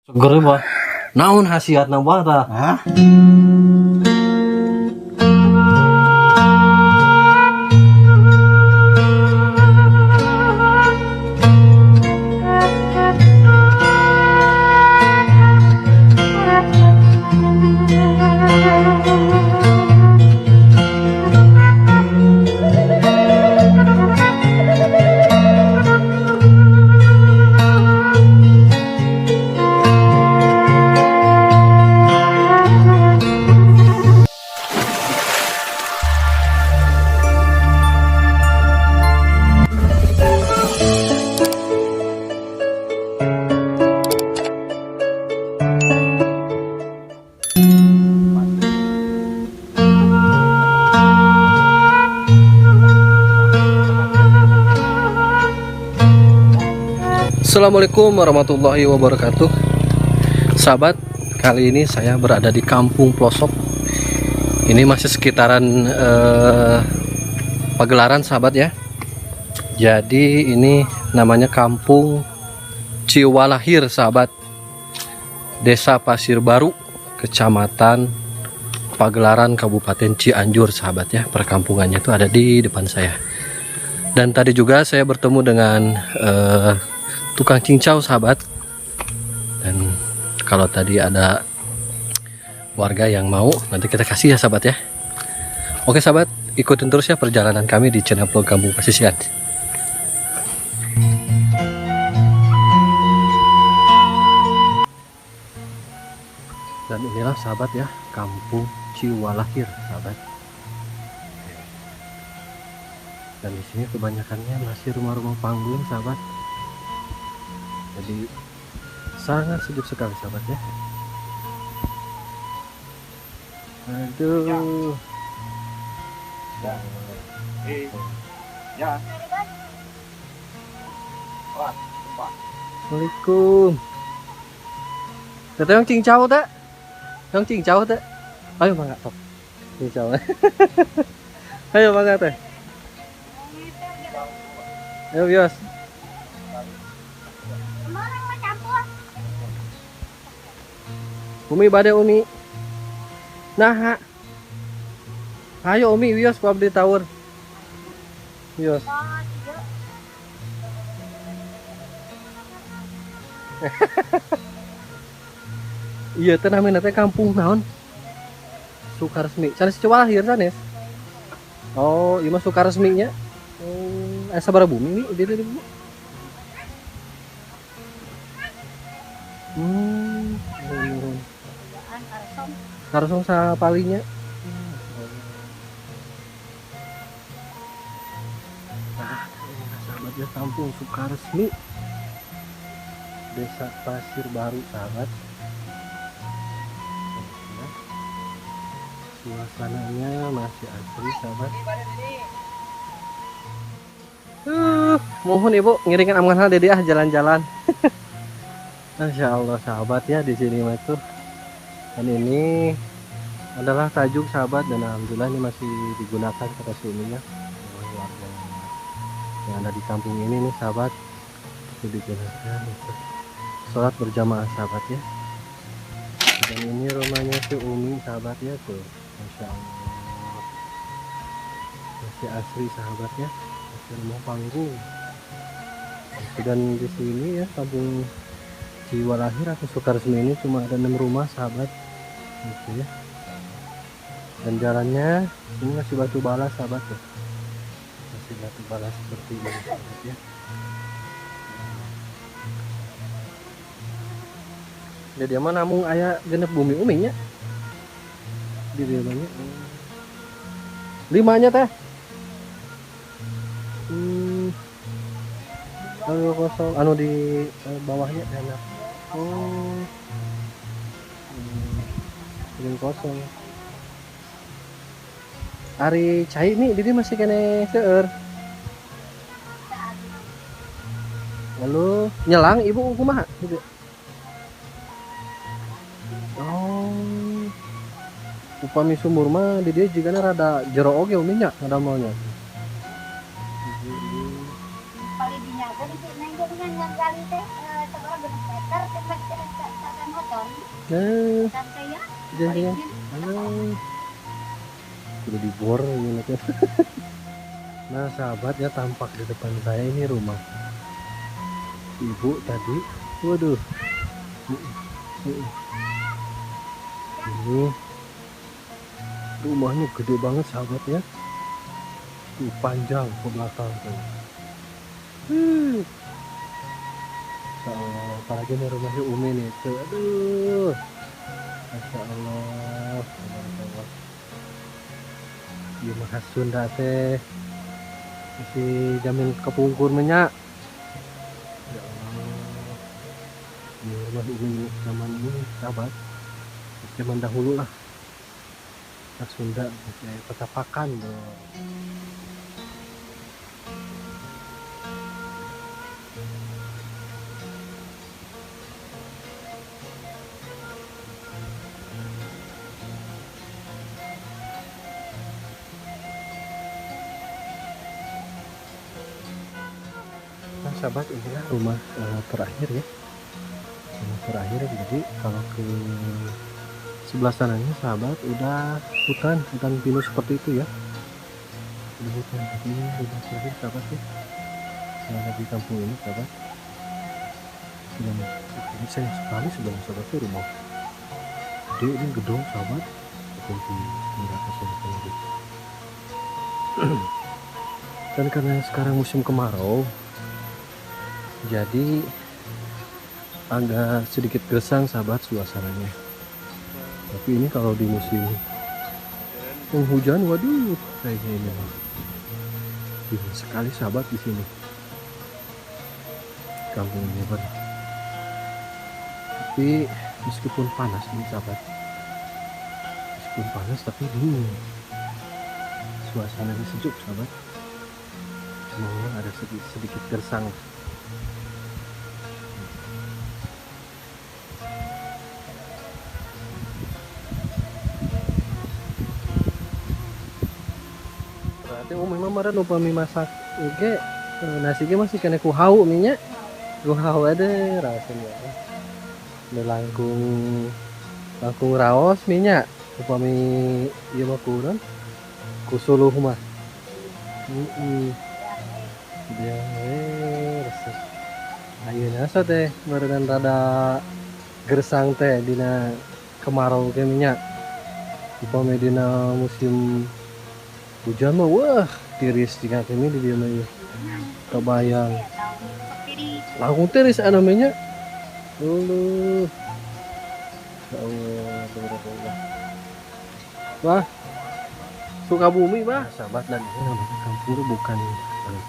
Seger bah. Naon khasiatna bah tah? Hah? Assalamualaikum warahmatullahi wabarakatuh. Sahabat, kali ini saya berada di Kampung Ploso. Ini masih sekitaran Pagelaran sahabat ya. Jadi ini namanya Kampung Ciwalahir sahabat. Desa Pasir Baru, Kecamatan Pagelaran, Kabupaten Cianjur sahabat ya. Perkampungannya itu ada di depan saya. Dan tadi juga saya bertemu dengan tukang cincau sahabat. Dan kalau tadi ada warga yang mau, nanti kita kasih ya sahabat ya. Oke sahabat, ikutin terus ya perjalanan kami di channel Vlog Kampung Pasisian. Dan inilah sahabat ya, Kampung Ciwalahir sahabat. Dan di sini kebanyakannya masih rumah-rumah panggung sahabat. Jadi sangat sejuk sekali sahabat ya. Aduh. Ya. Ya. Wah, Pak. Assalamualaikum. Teteh yang cincau teh. Yang cincau teh. Ayo mangga sok. Cincau. Ayo mangga teh. Ayo bios. Umi bade Umi. Nah, ayo Umi wios ku abdi tawur. Wios. Iya teh namina teh kampung naon? Sukaresmi. Sanes Ciwalahir sanes. Oh, ieu mah Sukaresminya. Oh, sabaraha bumi mi di dieu Bu? Karosong sapalinya. Nah, sahabat ya, Kampung Sukaresmi, Desa Pasir Baru sahabat. Ya. Suasananya masih asri sahabat. Mohon ibu ngiringan amanah dede ah jalan-jalan. Masya Allah sahabat ya, di sini mah tuh. Dan ini adalah tajuk sahabat, dan alhamdulillah ini masih digunakan kata suaminya oleh warga yang ada di kampung ini nih sahabat, masih digunakan untuk sholat berjamaah sahabat ya. Dan ini rumahnya si Umi sahabat ya tuh, masya Allah masih asri sahabat ya, masih rumah panggung. Dan di sini ya kampung Ciwalahir atau Sukaresmi ini cuma ada 6 rumah sahabat gitu ya. Dan jalannya ini masih batu bala sahabat tuh, masih batu bala seperti ini sahabat ya. Jadi mah namung aya genep bumi uminya di dieu mah nya. Limanya teh. Anu kosong, anu di bawahnya enak. Oh. Ini kosong. Ari cai nih, jadi masih kene seueur. Lalu nyelang ibu kumaha gitu. Oh. Upami sumur mah di dieu jigana rada jero oge uminya ngadamelnya. Paling dinyakeun itu neng dengan kali teh sabaraha genep meter teh. Nah, jangan. Halo. Udah dibor ini. Nah, sahabat ya, tampak di depan saya ini rumah ibu tadi. Waduh. Ini rumahnya gede banget sahabat ya. Tuh panjang ke belakang tuh. Masya Allah, apalagi nih rumahnya Umi nih tuh. Aduh. Masya Allah, tabarakallah. Ieu mah khas Sunda teh. Masih jamin kepungkur minyak. Ya Allah. Ini rumah Umi zaman ini sahabat. Zaman dahulu lah. Khas Sunda masih petapakan tuh. Nah, sahabat, inilah rumah terakhir ya, rumah terakhir. Jadi kalau ke sebelah sananya sahabat udah hutan, hutan pinus seperti itu ya, udah hutan. Tapi ini rumah terakhir sahabat ya, yang ada di kampung ini sahabat. Dan ini sayang sekali sebenarnya sahabat tuh rumah gede ini, gedung sahabat, seperti di atas ini. Dan karena sekarang musim kemarau, jadi agak sedikit gersang sahabat suasananya. Tapi ini kalau di musim penghujan, waduh, kayaknya ini mah dingin sekali sahabat di sini. Kampung ini Pak. Tapi meskipun panas ini sahabat, meskipun panas tapi dingin. Suasananya sejuk sahabat. Cuma memang ada sedikit gersang. Berarti Umi mah meureun upami masak ge nasi ge masih kena ku hau minyak. Ku hau ada rasanya. Udah langkung raos minyak upami ieu mah ku naon? Ku suluh mah. Dia resep. Ayeuna so teh meureun rada gersang teh dina kemarau ge minyak. Upami dina musim hujan mah wah tiris jika kami di dieu mah ieu. Kebayang. Langkung tiris anu minyak. Dulu. Ya Allah, tabarakallah. Wah. Sukabumi, Bah. Sahabat, dan ini namanya kampung bukan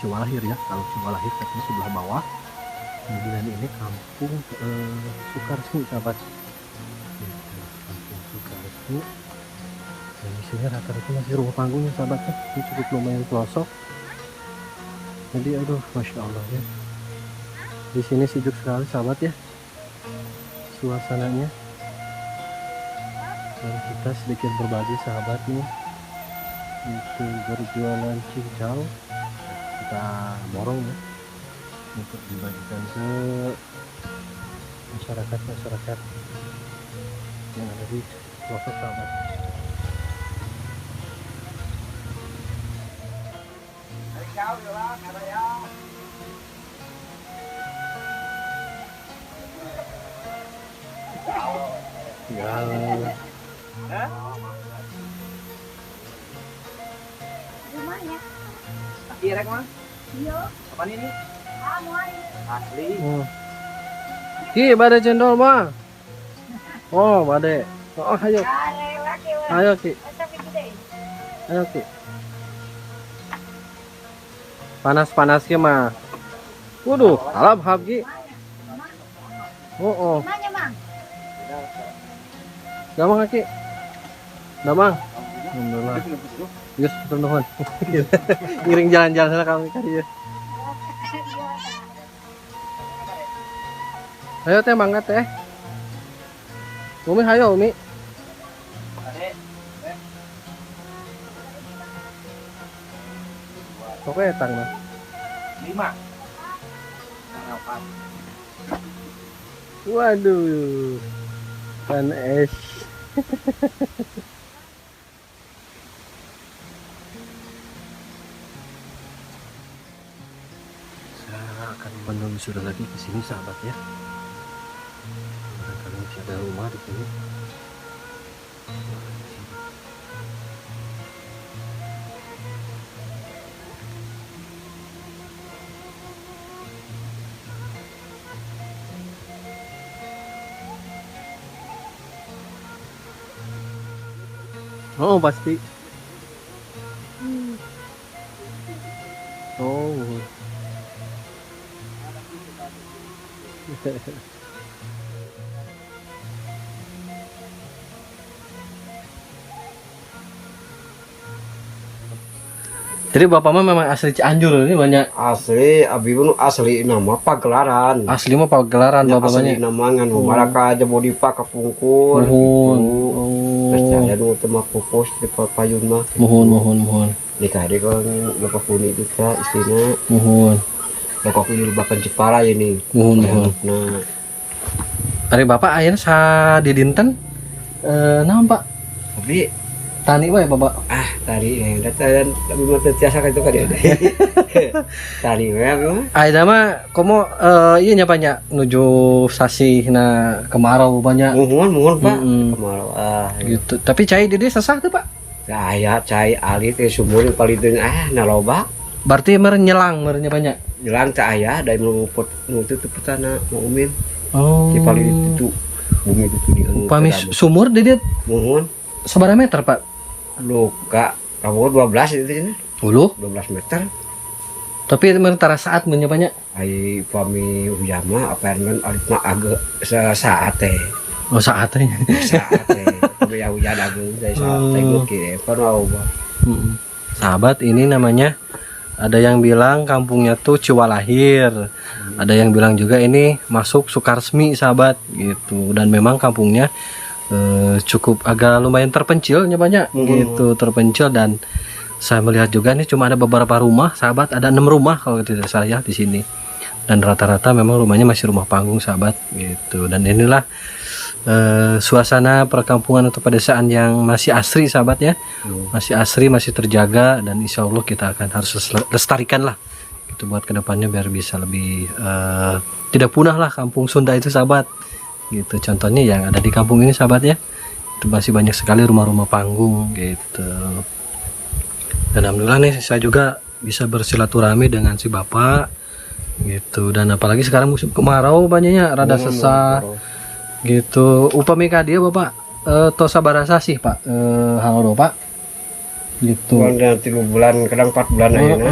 Ciwalahir ya. Kalau Ciwalahir katanya sebelah bawah. Kemudian ini kampung Sukaresmi sahabat. Gitu, kampung Sukaresmi. Dan di sini rata-rata masih rumah panggungnya sahabat ya. Ini cukup lumayan pelosok. Jadi aduh, masya Allah ya. Di sini sejuk sekali sahabat ya. Suasananya. Dan kita sedikit berbagi sahabat nih. Itu berjualan cincau, kita borong ya untuk dibagikan ke masyarakat-masyarakat yang ada di pelosok sahabat. Ya. Rumahnya. Aki rek mah? Iya. Apaan ini? Ah, muai. Asli. Ki, bade cendol mah. Oh, bade. Oh, ayo. Ayo, Ki. Ayo, Ki. Panas-panas ki mah. Waduh, alap hap Ki. Oh, oh. Damang Ki. Damang. Alhamdulillah. Geus nuhun. Ngiring jalan-jalan sana kami ka dieu. Ayo teh mangga teh. Umi hayo Umi. Oke etang mah. 5. 4. Waduh. Makan es. Saya akan menelusuri lagi ke sini sahabat ya. Barangkali masih ada rumah di sini. Oh pasti. Oh. Jadi bapak mah memang asli Cianjur ini banyak. Asli abi pun asli nama Pagelaran. Asli mah Pagelaran Ya, bapak asli banyak. nama ngan maraka Jabodipa kapungkur. Muhun. Gitu. Terus Oh. ada nu teu mah pupus di payun mah. Muhun, muhun, muhun. Nikah deh kan bapak puni itu ka istrina. Muhun. Bapak puni bapak Jepara ini. Muhun, muhun. Nah, Ari bapak ayeuna sa di dinten naon Pak? tapi Tani wae bapak. ah tadi datang tapi mah teu tiasa ka itu ka dia. Tadi we abi mah. Ayeuna mah komo ieu nya Pak nya nuju sasihna kemarau banyak Muhun muhun Pak. Mm-mm. Kemarau ah. gitu. Tapi cai di dieu sesah teu Pak? Saya cai alit teh sumur paling teu ah naloba. Berarti meureun nyelang meureun nya banyak. Jelang tak aya dari mau put mau tutup petana mau umin Oh. di paling itu bumi itu di anu Upami sumur di dieu muhun sabaraha meter Pak? luka kamu 12 itu ini Uluh. 12 meter. Tapi meureun tara saat mun nya banyak. Ai pami hujan mah apa kan alit mah agak sesaat teh. Oh saat teh. Saat teh pami ya hujan agak dari saat teh Oh. gokil kan mau Mm. Sahabat ini namanya ada yang bilang kampungnya tuh Ciwalahir. Ada yang bilang juga ini masuk Sukaresmi sahabat gitu. Dan memang kampungnya cukup agak lumayan terpencil nya banyak gitu, terpencil dan saya melihat juga nih cuma ada beberapa rumah sahabat, ada 6 rumah kalau tidak salah ya di sini. Dan rata-rata memang rumahnya masih rumah panggung sahabat gitu. Dan inilah suasana perkampungan atau pedesaan yang masih asri sahabat ya. Masih asri, masih terjaga dan insya Allah kita akan harus lestarikan lah gitu buat kedepannya biar bisa lebih tidak punah lah kampung Sunda itu sahabat gitu. Contohnya yang ada di kampung ini sahabat ya, itu masih banyak sekali rumah-rumah panggung gitu. Dan alhamdulillah nih saya juga bisa bersilaturahmi dengan si bapak gitu. Dan apalagi sekarang musim kemarau banyaknya rada sesah gitu. Upami ka dieu bapak tos sabaraha sih Pak halo Pak gitu. Bulan 3 bulan kadang 4 bulan aja nah.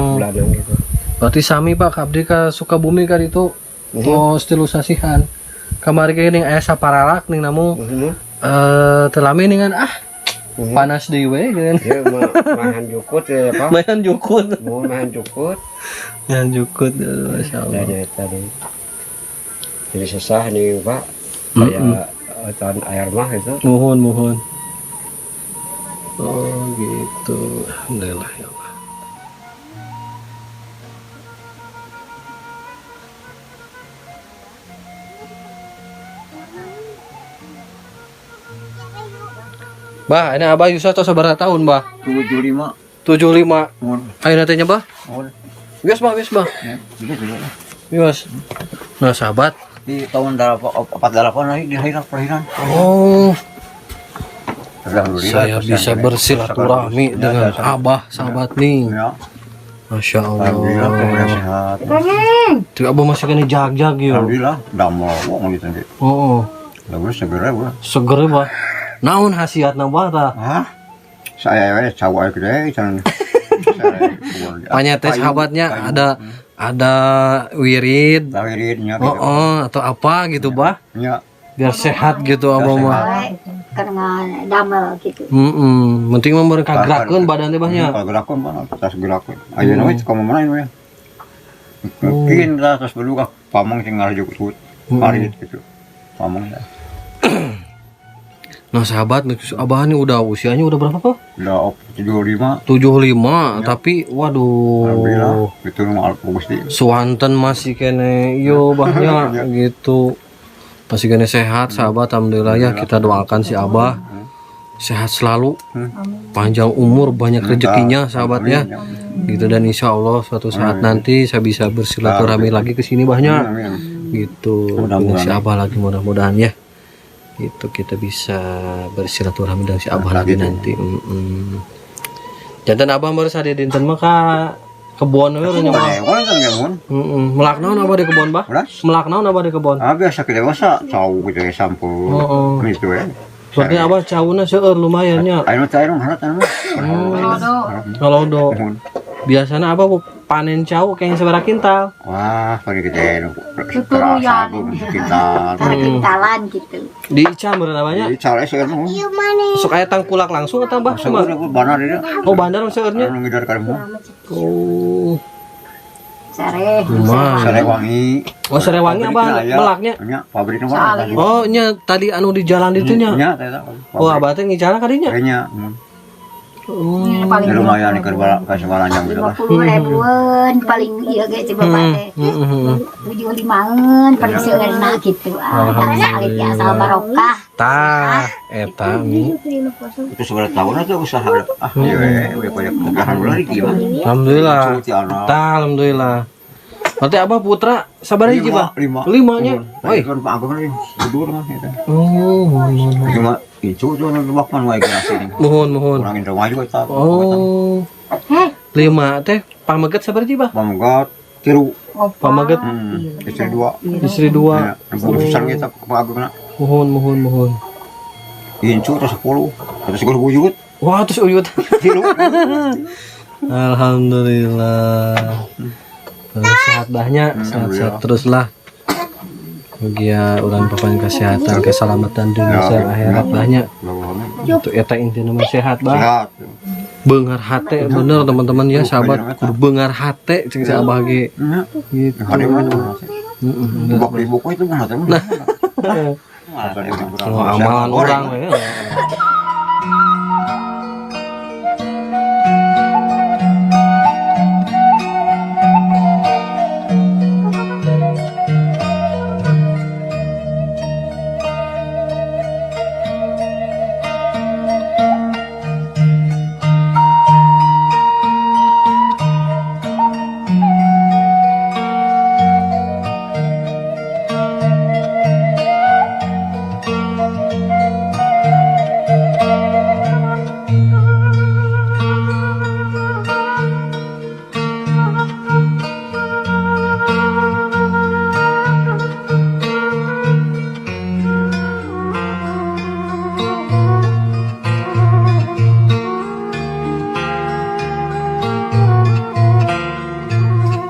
4 bulanan gitu. Berarti sami Pak abdi ka Sukabumi ka ditu tos 3 sasihan. Kamari ge ning aya saparalak ning namu teu lami ningan ah panas deui we geuning. Ya mahan jukut ya Pak. Mahan jukut. Mau mahan jukut. Mahan jukut masyaallah. Dan tadi. Jadi sesah nih Pak. Kayak tahun air mah itu. Muhun muhun. Oh gitu. Alhamdulillah ya Allah. Bah, ini Abah Yusuf atau sabaraha tahun, Bah? 75. 75. Mohon. Ayeuna teh nya, Bah? Mohon. Wios, Bah, wios, Bah. Ya, bisa juga. Wios. Nah, sahabat, Di tahun 48 lagi dilahiran kelahiran. Oh, Alhamdulillah. saya bisa bersilaturahmi dengan Abah, sahabat nih. Ya. Masya Alhamdulillah, Allah. sehat. Tuh Abah masih kena jag-jag yo. Alhamdulillah, damel wong gitu nanti. Oh, Lalu segera gua. seger Bah. Naon khasiatna Bah tah? Hah? Saya ya cawak gede can. Panya teh sahabatnya ada wirid. Wiridnya Oh, oh, atau apa gitu, Bah. Ya. Biar sehat gitu Abah mah. Karena damel gitu. Penting mah mereka gerakeun badan teh Bah nya. Gerakeun Bah, tas gerakeun. Ayeuna we ka mana we. Mungkin lah terus berdua pamong sing ngarjuk parit gitu. Pamong ya. Nah sahabat, Abah ini udah usianya udah berapa Pak? Udah 75. 75, tapi waduh. Alhamdulillah, itu rumah Gusti. Suwanten masih kene yo bahnya gitu. Masih gini sehat, sahabat. Alhamdulillah ya, kita doakan si Abah sehat selalu, panjang umur, banyak rezekinya, sahabat ya. Gitu, dan insya Allah suatu saat nanti saya bisa bersilaturahmi lagi ke sini banyak. Amin. Gitu. Dengan si Abah lagi mudah-mudahan ya. Gitu kita bisa bersilaturahmi dengan si Abah lagi nanti. Jantan Abah baru sadar dinten mah ka kebon we nya mah. Kan kan mun. Heeh. Melak naon Abah di kebon, Bah? Melak naon Abah di kebon? Ah biasa kita dewasa cau gitu ya sampul. Heeh. Gitu ya. Berarti Abah cauna seueur lumayan nya. Ayo teh anu harat anu. Kalau biasanya Abah panen cau kayak sabaraha kintal? Wah, pagi gede nu. Kerasa kintal. Kintalan gitu. Di Ica meureun abahnya? Di Ica seueur mah. Sok aya tangkulak langsung atau Bah? Seueur bandar ieu. Oh, bandar seueurnya. Anu ngidar ka Oh. Sereh. Sereh wangi. Oh, sereh wangi Abah melaknya? Nya, pabrikna mah. Oh, nya tadi anu di jalan itu nya. Nya teh eta. Oh, Abah teh ngicana kadinya? Nya. Oh, paling lumayan keur kasabaranjang gitu lah. 50 ribuan paling ieu ge coba Pak teh. 75-eun paling seueurna gitu. Alhamdulillah asal barokah. Tah, eta mi. Itu seberapa tahun aja usaha. Ah, iya we banyak alhamdulillah iki mah. Alhamdulillah. Tah, alhamdulillah. Berarti Abah putra sabaraha hiji, Bah? 5. 5 nya. Oi, kan Pak Agung ini kudur mah eta. Oh, Cuma itu tuh nu bakman wae kana sini. Muhun, muhun. Kurang Indramayu eta. Oh. 5 teh pameget sabaraha hiji, Bah? Pameget 3. Pameget Istri 2. Istri 2. Ya, urusan kita Pak Agung na. Muhun, muhun, muhun. Incu terus 10. Terus gua wujud. Wah, terus uyut. 3. Alhamdulillah. Terus sehat bahnya, sehat-sehat teruslah. Mugia urang papan kesehatan, keselamatan dunia Ya, akhirat bahnya. Untuk eta intina mah sehat bah. Sehat. Beungar hate bener teman-teman ya sahabat, kudu beungar hate cek si Abah ge. Gitu. Heeh. Bok di buku itu mah hate mah. Kalau amalan orang we.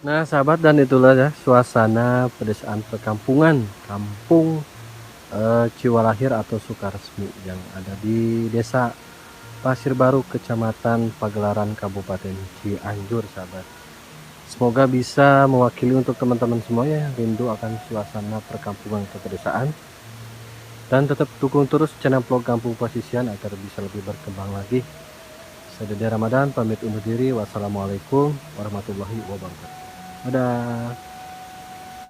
Nah sahabat, dan itulah ya suasana pedesaan perkampungan kampung Ciwalahir atau Sukaresmi yang ada di Desa Pasir Baru, Kecamatan Pagelaran, Kabupaten Cianjur sahabat. Semoga bisa mewakili untuk teman-teman semuanya yang rindu akan suasana perkampungan atau pedesaan. Dan tetap dukung terus channel vlog Kampung Pasisian agar bisa lebih berkembang lagi. Saya Dede Ramadan pamit undur diri. Wassalamualaikum warahmatullahi wabarakatuh. Dadah.